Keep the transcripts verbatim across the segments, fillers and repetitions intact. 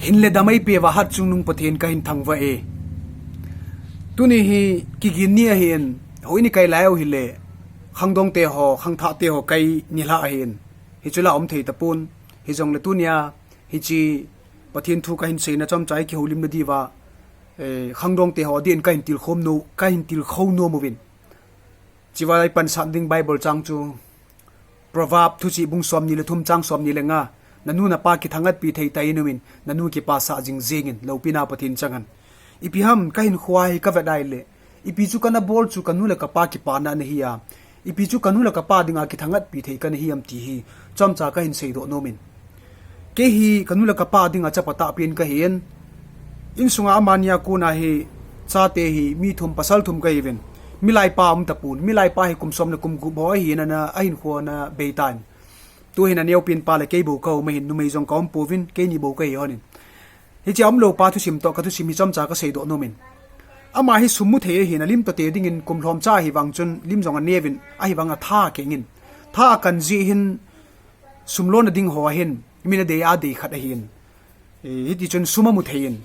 Hinle damai peuva hat chungnung Pathen kahin thangvah e. Tuni hi kigin ni ahin, hoi ni kai lai u hile, khangdong te ho, khangthah te ho kai nilhah ahin. Hichu la um thei tapon, hijongle tunia, hiche Pathen thu kahin seina chomcha i kihoulimna diuva, eh, khangdong te ho din kahin tilkhou nom, kahin tilkhou nom uvin. Chua i pansat ding Bible chang chu Proverb thuchih bung somni le thum chang somni le nga. Nanu napa kithangatpi thei tah in umin, nanu kipasah jing jingin, loupina Pathen changin. Ipi ham kahinkhoa hi kavet ahile, ipi chu kana bol chu kanu le kapa kipana ana hi a. Ipi chu kanu le kapa dinga kithangatpi thei kana hi am ti hi chomcha kahin seidoh nomin. Kei hi kanu le kapa dinga chapa tahpen kahin. Insunga amani a kona hi chate hi mi thum pasal thum kahiuvin. Milai pa um tapon, milai pa hi kum som le kum gup bou ahin ana, ahinkho ana beitan. Tuhin aneopen pa le kei bou kaum ahin, numei jong kaum pouvin, keini bou kahi honin. Hiche aumlou pa thusim toh kathusim hi chomcha kaseidoh nomin. Ama hi sum mu thei ahin, alim toh te dingin kum lhomcha ahivang chun lim jong aneuvin, ahivang a tha akengin. Tha akeng jeh hin sum lona ding ho ahin, min adei a dei khat ahin. Eh, hiti chun sum amu thei in.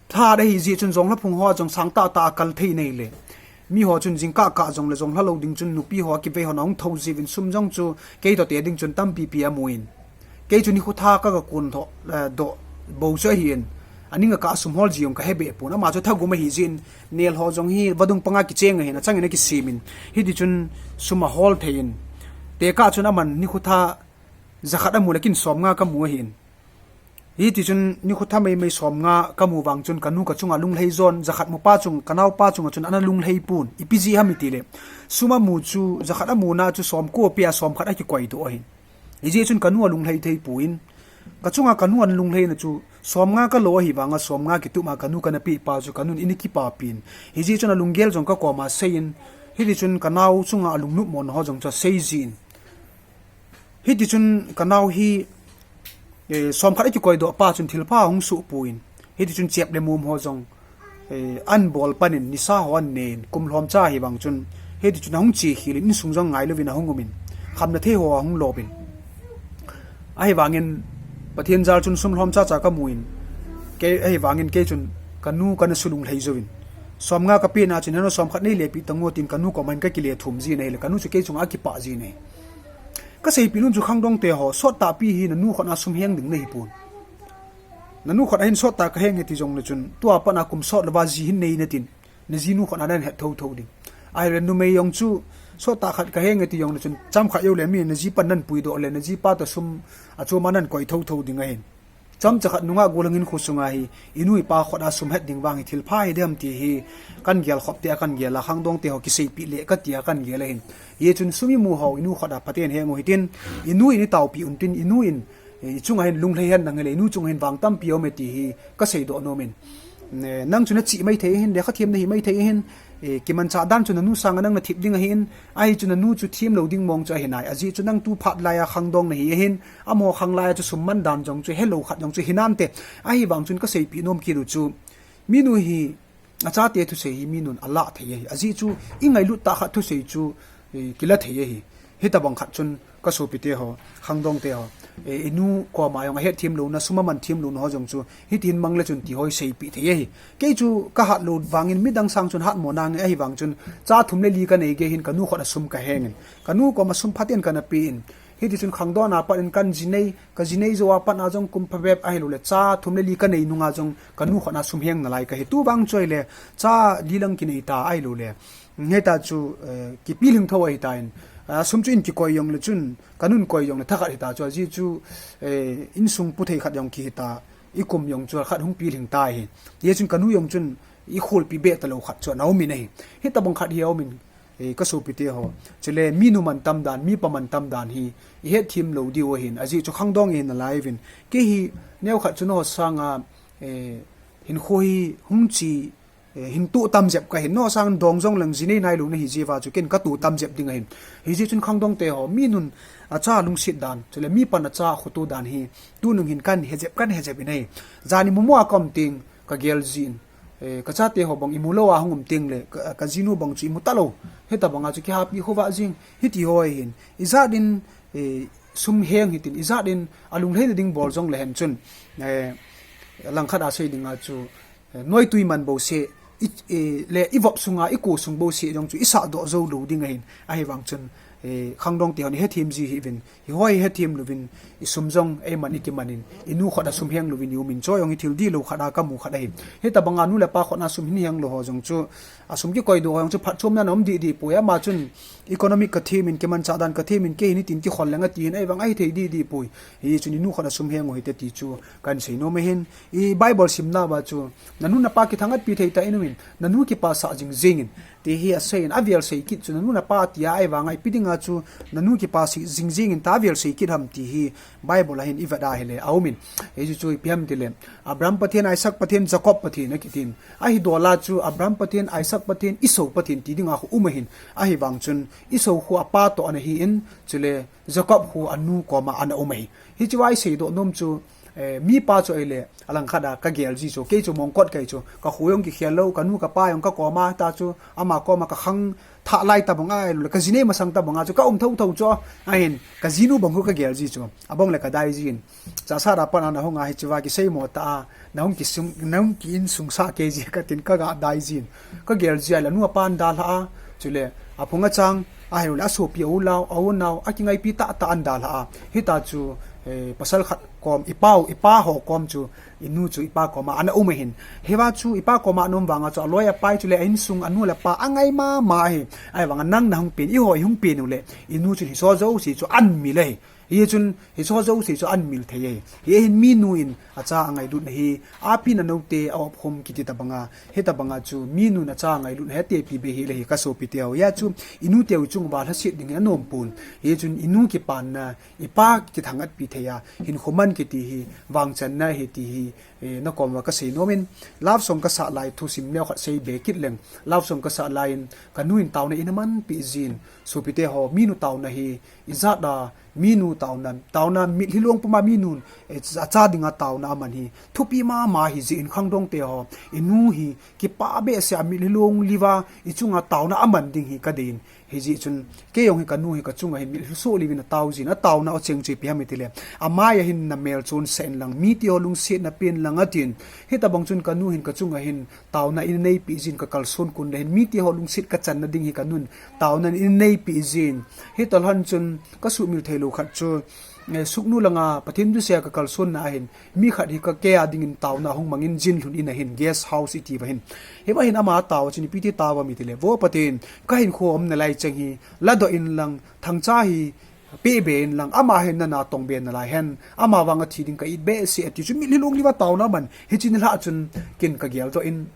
Tha ahi jeh chun jonglha phung ho jong sang tahtah akal thei naile. Mi ho chun jingkah kah jongle jonglha lou ding chun nupi ho kivei hon ahung thou jiuvin sum jong chu kei toh te ding chun tampi pi amun. Kei chu nikho tha ka, kakon tho, eh, doh bou chu ahin. Aning akah sum hol ji jong kahe behpon. Ama chu thagum ahi jeh in nel ho jong hi vadung panga kicheng ahin, achangin akisimin. Hiti chun sum ahol thei in. Tekah chun aman nikho tha jakhat amu le kin somnga kamu ahin. Hiti chun nikho tha maimai somnga kamu vang chun kanu kachunga lunglhai jon, jakhat mu pa chung, kanaopa chunga chun ana lunglhai pon. Ipi jeh ham itile, sum amu chu, jakhat amuna chu somko apea somkhat akikoi doh ahin. Hijeh chun kanu alunglhai thei pon. Kachunga kanu ana lunglhaina chu somnga kalo ahivanga somnga kitup ma kanu kana peh pa chu kanun eina kipapin. Hijeh chun alunggel jong kakoma aseiyin. Hiti chun kanao chunga alungnop mona ho jong chu asei jin. Hiti chun kanao hi, eh, somkhat akikoi doh pa chun thilpha ahung soh pon. Hiti chun chep le mum ho jong, eh, ahin bol panin, nisa ho ahin nen, kum lhomcha ahivang chun. Hiti chun ahung chekhel in, insung jong ngailouvin ahung umin. Khamna thei ho ahung lopin. Ahivangin, Pathen jal chun sum lhomcha cha kamun. Kei, ahivangin kei chun kanu kana sulunglhai jouvin. Somnga kapeh na chun, heno somkhat neilepeh tango tin kanu koma hin kakile thum jin ahile, kanu chu kei chunga akipah jin ahi. Kaseipeh nom chu khangdong te ho, sottah pi hi nanu khut a sum heng ding nahipon. Nanu khut a hin sottah kahenge ti jongle chun, tua pat a kum sot louva ji hin nei natin, najinu khut a nahin het thotho ding. Ahile numei jong chu, sottah khat kahenge ti jongle chun, chomkhat joule mi najipan nahin puidoh le, najipa toh sum achom a nahin koi thotho ding ahin. Chomcha khat nungah gollhang hinkho sunga hi, inu ipa khut a sum het ding vang hi thilpha hidem ti hi, kahin gel khop tia kahin gel a, khangdong te ho kiseipeh le katia kahin gel ahin. Hijeh chun sum imu ho, inu khut a phaten heng u hitin, inu in itaopeh untin, inu in, eh, ichunga hin lunglhai hen nang hile, inu chunga hin vang tampi aume ti hi, kaseidoh nomin. Ne, nang chu nachi maithei ahin, lekha them nahi maithei ahin, eh, kimanchah dan chu nanu sanga nang nathip ding ahin, ahi chu nanu chu themlou ding mong chu ahinai. Ajeh chu nang tu phat laiya khangdong nahi ahin, amaho khang laiya chu sum man dan jong chu helou khat jong chu hinante. Ahivang chun kaseipeh nom kit u chu, minu hi, achate thusei hi minun alah thei ahi. Ajeh chu, ingailut tah khat thusei chu, eh, kila thei ahi. Hitobang khat chun, kasopi te ho, khangdong te ho, eh, inu koma jong ahet them louna, sum aman them louna ho jong chu, hitin mangle chun ti ho hi seipeh thei ahi. Kei chu kahat lou vangin midang sang chun hatmo nange ahivang chun, cha thum le li kanei gei hin kanu khut a sum kahengin. Kanu koma sum phaten kana pen. Hiti chun khangdong a pat in kahin jinei, kajinei jou a pat a jong kum phabep ahiloule, cha thum le li kanei nunga jong kanu khut a sum heng nalai kahi. Tuvang chu ahile, cha li lang kinei ta ahiloule. Hita chu, eh, kipilhing tho ahitan. Ah, sum chu in kikoi jongle chun, kanun koi jongle thakhat hita chu, ajeh chu, eh, insung puthei khat jong kihita, ikum jong chu khat hung pilhing ta ahi. Hijeh chun kanu jong chun, ikholpi beh talou khat chu ana umin ahi. Hitobang khat hi aumin, eh, kasopi te ho. Chule minu mantam dan, mipa mantam dan hi, ihet them lou diu ahin. Ajeh chu khangdong ihi nalai uvin. Kei hi, neokhat chu naho sanga, eh, hinkho hi hung chi, eh, hin toh tam jep kahin, naho sang dong jong lang jinei nailou nahi jeh uva chu ken katoh tam jep ding ahin. Hijeh chun khangdong te ho, minun acha lungset dan, chule mipan acha khoto dan hi, tunung hin kahin he jep, kahin he jep in ahi. Jan imu mu a kaum teng, kagel jin. Eh, kachate ho bang imu lou a hung um tengle, ka, kajinu bang chu imu talou. Hitobanga chu kihapi khovah jing, hiti ho ahin. Ijat in, eh, sum heng hitin, ijat in alunglhaina ding bol jongle hen chun. Eh, Langkhat a sei dinga chu, eh, noitui man bouseh, i, eh, le i vop sunga, i ko sung bouseh jong chu i sahdoh jou lou ding ahin, ahivang chun, eh, khangdong te hon i hethem ji hih uvin, hiho hi hethem louvin, i sum jong eiman i kiman in, i nu khut a sum heng louvin i um in, chu jong hi thil dihlou khat a ka mu khat ahi. Hitabanga nu le pa khut a sum hin heng lou ho jong chu, a sum kikoidoh ho jong chu phatchomna na um dihdih poi, ama chun economic ka them in, kimanchah dan ka them in, kei hin hitin kikhol leng ati hin, ahivang ahi thei dihdih poi. Hichun i nu khut a sum heng u hite ti chu kan sei nom ahin. I Bible simna uva chu, na nu na pa kithangatpi thei tah in um in, na nu kipasah jingjing in, ti hi asei in, avel sei kit chu, na nu na pa tia ahivanga ipi dinga chu, na nu kipasah jingjing in tia avel sei kit ham ti hi Bible a hin i vet a ahile, a um in. Hichu chu ipi ham itile, Abraham Pathen, Isaac Pathen, Jacob Pathen akitin. Ahi dola chu, Abraham Pathen, Isaac Pathen, Esau Pathen ti dinga khu um ahin. Ahivang chun, Esau khu apa toh ana hi in, chule Jacob khu anu koma ana um ahi. Hichea i seidoh nom chu, eh, mipa chu ahile, alangkhat a ka gel ji chu, kei chu mongkot kahi chu, ka khu jong kikhel lou, ka nu ka pa jong ka koma, ta chu, ama koma ka khangthah lai tabang ahilou le, ka ji nei masang tabanga chu, ka um thotho chu, ahin, ka jinu bang khu ka gel ji chu, abang le ka dai jin. Chahsat a pat a na hung a hichea kiseimo tah a, na hung kisung, na hung ki insung sah kei ji katin ka ga dai jin. Ka gel ji ahile, anu apa ana dalha a, chule, aphung achang, ahilou le asopi, a u le nao, a u nao, akingaipi tahtah ana dalha a. Hita chu, eh, pasal khat kom, i pa u, i pa ho kom chu, i nu chu i pa koma ana um ahin. Hiva chu i pa koma ana um vanga chu aloi apai chule a insung anu le apa angai mama ahi. Ahivanga nang na hung pen, eiho i hung pen u le, i nu chun hiche jouse chu ana mil ahi. Hichun hiche jouse chu ana mil thei ahi. Hiche hin minu in acha angailutna hi, api na note a opkhom kiti tabanga, hitabanga chu minun acha angailutna hi atepi be hih le hi ka sopite ho. Hia chu i nute u chunguva lhaset ding hi anom pon. Hichun i nu kipanna, i pa kithangatpi thei a, hinkho man kiti hi, vangchanna ahi ti hi, eh, na kom uva ka sei nom in, love song ka sah lai thusim neo khat sei be kit leng, love song ka sah lai in, ka nu in taona eina manpi jin, sopite ho, minu taona hi, ijat a, minu taona, taona mitlhi long puma minun, eh, acha dinga taona aman hi, thupi mama ahi jeh in khangdong te ho, i nu hi, kipah behseh a mitlhi long liuva, i chunga taona aman ding hi ka dei in, Hijeh chun, kei jong hi ka nu hi ka chunga hin mitlhi soh liuvin atao jin, ataona a cheng chu ipi ham itile, amai a hin na mel chon sah in lang, mite ho lungset na pen lang atin. Hitabang chun ka nu hin ka chunga hin taona eina neipi jin, ka kalson kon le hin mite ho lungset ka channa ding hi ka nun taona eina neipi jin. Hitalhon chun ka sumil thei lou khat chu, eh, Sugnu langa Pathen thusei a ka kalsonna a hin, mi khat hi ka kei a dingin taona hung mangin Jinlhun in a hin, guest house iti uva hin. Hiva hin ama tao chun ipi ti tao uvam itile, Vo Pathen, ka hinkho a um nalai cheng hi ladoh in lang, thangcha hi peh be in lang, ama hin nana tong be nalai hen, ama vang athi ding ka it behseh ati chu mitlhi long liuva taona aman, hiche nilhah chun ken ka geldoh in,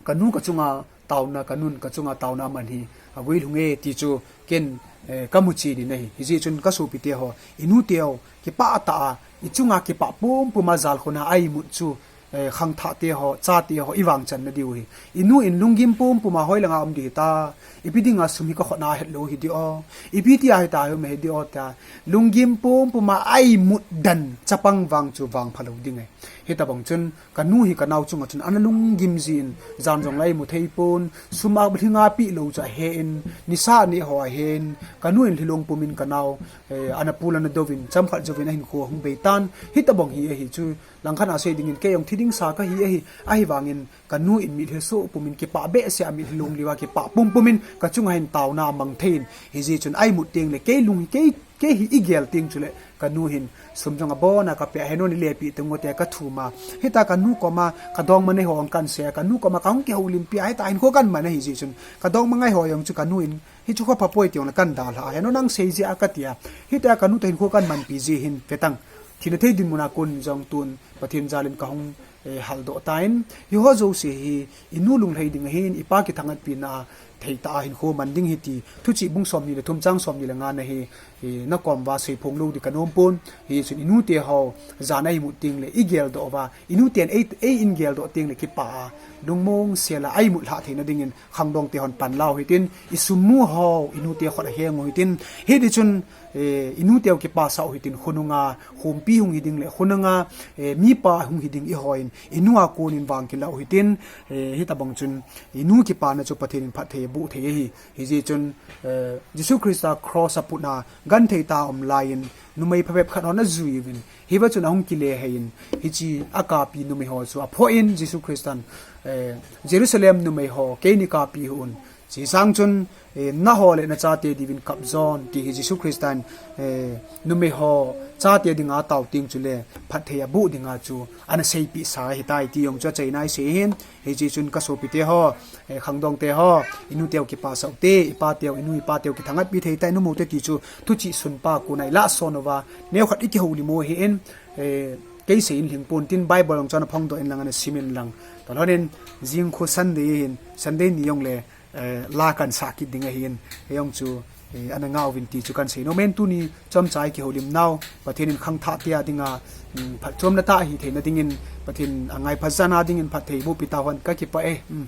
ka nu ka chunga taona, ka nun ka chunga taona aman hi, avui lhung e ti chu ken, eh, ka mu chen in ahi. Hijeh chun ka sopite ho, i nu teu, kipah tah a, i chunga kipah pumpum a jalkhun a imut chu, eh, khangthah te ho, chate ho, i vangchanna diu hi. I nu in lunggim pumpum a hoilanga um ding hita, ipi dinga sum hi ka khut a het lou hi di o, ipi tia hita hi um hi di o tia, lunggim pumpum a imut dan chapang vang chu vangpha lou ding e. Hitabang chun, ka nu hi ka nao chunga chun ana lunggim jin, jan jong la imu thei pon, sum a lhinga pi lou chu ahe in, nisa neh ho ahe in, ka nu in lhilong pum in ka nao, eh, ana pul ana douvin, chomkhat jouvin ahinkho hung bei tan, hitabang hi ahi chu, langkhat a sei dingin kei jong thi ding sa ka hi ahi, ahivangin ka nu in mitlhi soh pum in kipah behseh a mitlhi long liuva kipah pumpum in ka chunga hin taona amang thei in, hijeh chun imut teng le kei lung hi kei Kei hi i gel teng chule, ka nu hin sum jong abon a ka pe a, henu ni lepi teng u te ka thum a. Hita ka nu koma ka dongma nei ho ang kan sei a, ka nu koma ka hung kihoulimpi a, hita hinkho kan man ahi jeh chun. Ka dongma ngai ho jong chu ka nu in, hichu kho pha poi ti jong le kan dalha a. Henu nang sei jeh a ka ti a. Hita ka nu toh hinkho kan manpi jeh hin, vetang. Thina thei dinmun a kon jong tun, Pathen jal in ka hung, eh, haldoh tan, hiho jouse hi, i nu lunglhai ding ahin, i pa kithangatpi na a, thei tah a hinkho man ding ahi ti, Thuchih bung somni le thum chang somni le nga na hi, eh, na kom uva sei phong lou di ka nom pon, hichun i nu te ho, jan a imut teng le, i geldoh uva, i nu ten ei, ei in geldoh teng le kipah a, lungmong sel a, a imut lhah theina dingin, khangdong te hon pan lau hitin, i sum mu ho, i nu te khut a heng u hitin, hiti chun, eh, i nu teu kipasah u hitin, khonunga, khompi hung hi ding le, khonunga, eh, mipa hung hi ding i hoi in, Inu a konin vang kilah u hitin, eh, hitabang chun inu kipana chu Pathen in phatthei aboh thei ahi. Hijeh chun, eh, Jesu Christa cross a putna genthei tah a um laiyin numei phabep khat hon ajui uvin. Hiva chun ahung kile heiyin, hiche a kapi numei ho chu aphoh in Jesu Christan, eh, Jerusalem numei ho keini kapi hih un. Chesang chun, eh, naho le nachate diuvin kap jon, ti hi Jesu Christan, eh, numei ho chate dinga tao teng chule phatthei aboh dinga chu ana seipeh sa ahitai ti jong chu achaina isei hin. Hiche chun kasopite ho, eh, khangdongte ho, inuteu kipasah ute, ipateu, inu ipateu kithangatpi thei tai, numou te ti chu thuchih sunpa kona ilah son uva, neokhat ikihoulim u ahin, eh, kei seiyin lhingpon tin Bible jong chu ana phongdoh inlang ana sim inlang. Tolhon in jingkhu Sunday hin, Sunday ni jongle, eh, la kahin sah kit ding ahin, hijong chu, eh, ana ngah uvin ti chu kahin seinom in tuni chomcha ikihoulim nau, Pathen in khangthah tia dinga, um, phatchomna tah hitheina dingin, Pathen angai phat jana dingin phatthei bohpi tauhen, kakipah e. Um.